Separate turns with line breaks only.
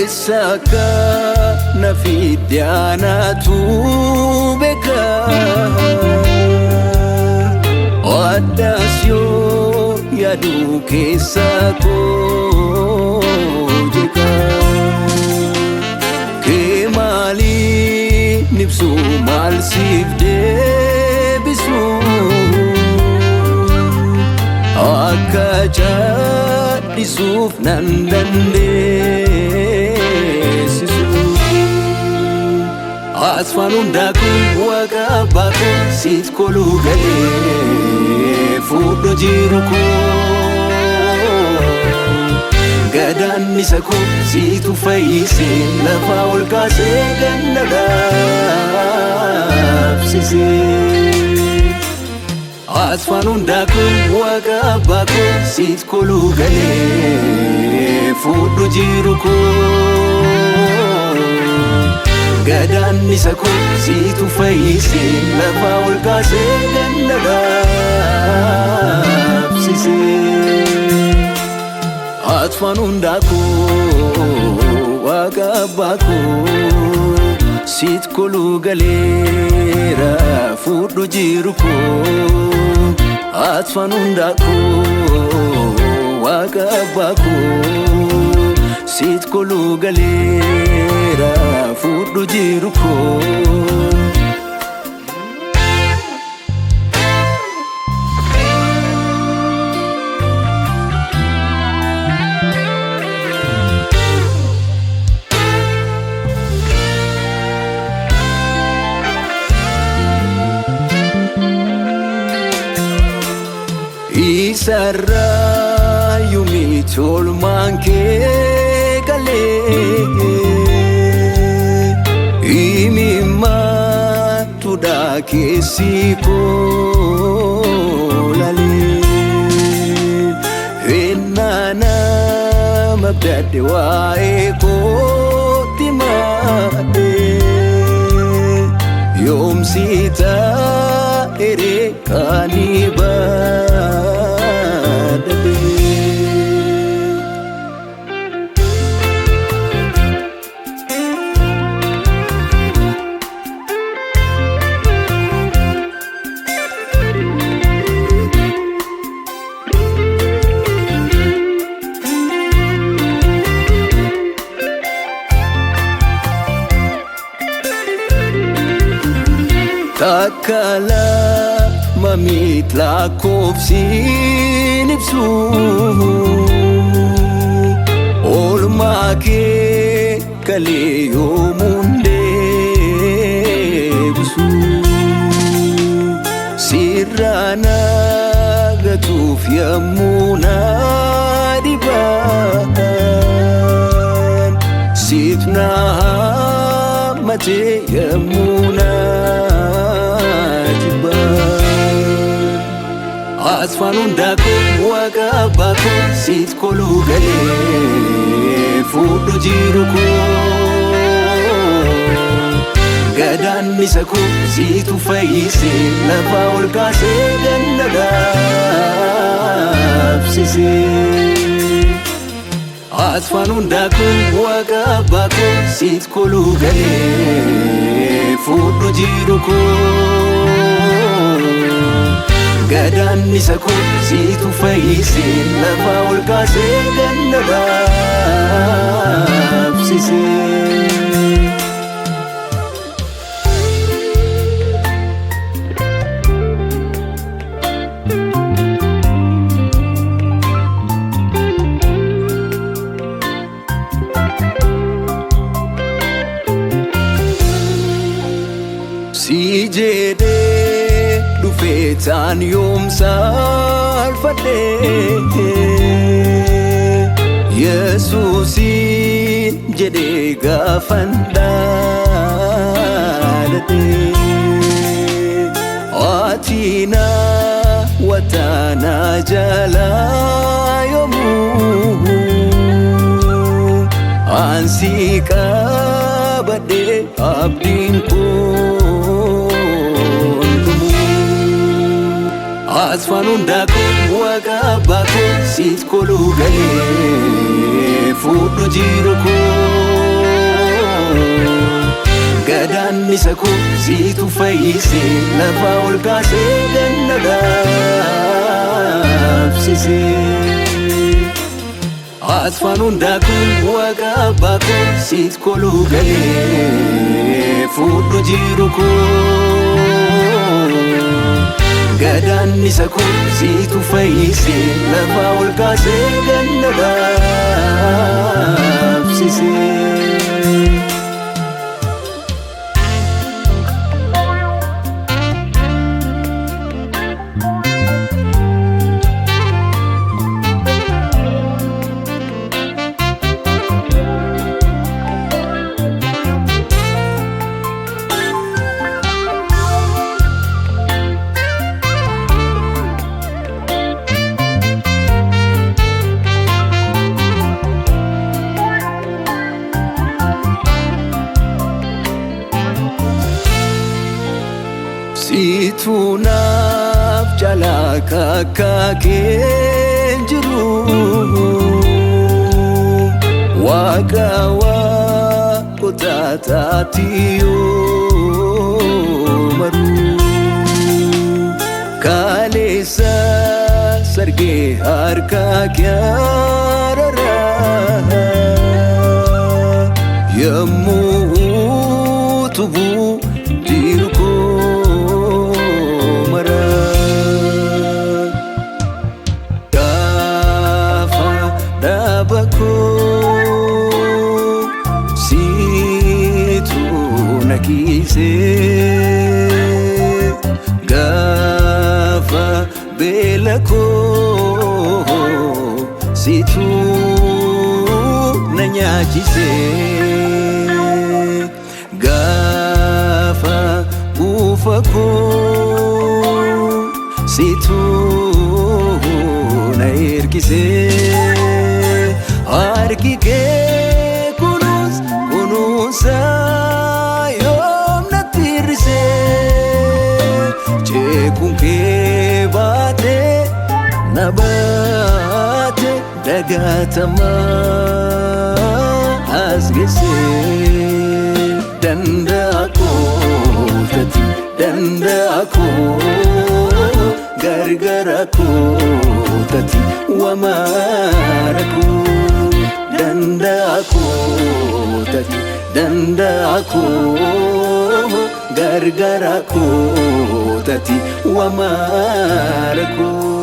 Eessa akka na fidde anaatu beeka. Addaas yoo yaadu keessa koo jeqa. Kee maaliin ibsu maal siif deebisu? Akka callisuuf nan dandeessisu. Asfaan hundaa kun waaqa abbaa koo siif koluu galee fuudhu jiru koo. Gadaannisa koo siitu fayyisee lafa ol kaasee ganna dhaabsisee. Asfaan hundaa kun waaqa abbaa koo siif koluu galee fuudhu jiru koo. Gadaannisa koo siitu fayyisee lafa ol kaasee ganna dhaabsisee. Asfaan hundaa koo waaqa abbaa koo siit koluu galeera fuudhu jiru koo. Asfaan hundaa koo waaqa abbaa koo siit koluu galeera fuudhu jiru koo. Isarraa yoomiitti oolmaan kee galee imimmaatudha keessi koo lalee ennaa nama abdadhe waa'ee kootti maadhee yoomsi ta'ere kaanii baadhadhe. Takka lama miti lakkoofsiin ibsu oolmaa kee kalee yoomuun deebisu sirraa nagatuuf yommuu na dhiban siif na hammatee yommuu na jibban. Asfaan hundaa koo waaqa abbaa koo siif koluu galee fuudhu jiru koo. Gadaannisa koo siitu fayyisee lafa ol kaasee ganna dhaabsisee. Asfaan hundaa koo waaqa abbaa koo siif koluu galee fuudhu jiru koo. Gadaannisa koo siitu fayyisee lafa ol kaasee ganna dhaabsisee. Si jedhee dhufee taan yoom saalfadhee Yesuusin jedhee gaafan dhaadhadhee Ati na wataana jalaa yoomuu ansi qabadhee abdiin kun dhumu. Asfaan hundaa koo waaqa abbaa koo siit koluu galee fuudhu jiru koo. Gadaannisa koo siitu fayyisee lafa ol kaasee ganna dhaabsisee. Asfaan hundaa koo waaqa abbaa koo siit koluu galee fuudhu jiru koo. Gadaannisa koo siitu fayyisee lafa ol kaasee ganna dhaabsisee. Siitu naaf jalaa kakkaakeen jiru Waaqa waaqota taatiyoo maru Kaleessa sargee harka kyaarara Yommuu tubuu jiru koo mara. Gaafa dhaaba koo siitu na kiisee gaafa beela koo siitu na nyaachisee gaafa quufa koo siitu na ergisee harki kee kunuunsa kunuunsa yoom natti hir'isee jeequun kee baatee na baate dagatamaa as geessee danda'a kootati danda'a koo gargara kootati wamaara koo danda'a kootati danda'a koo gargara kootati wamaara koo.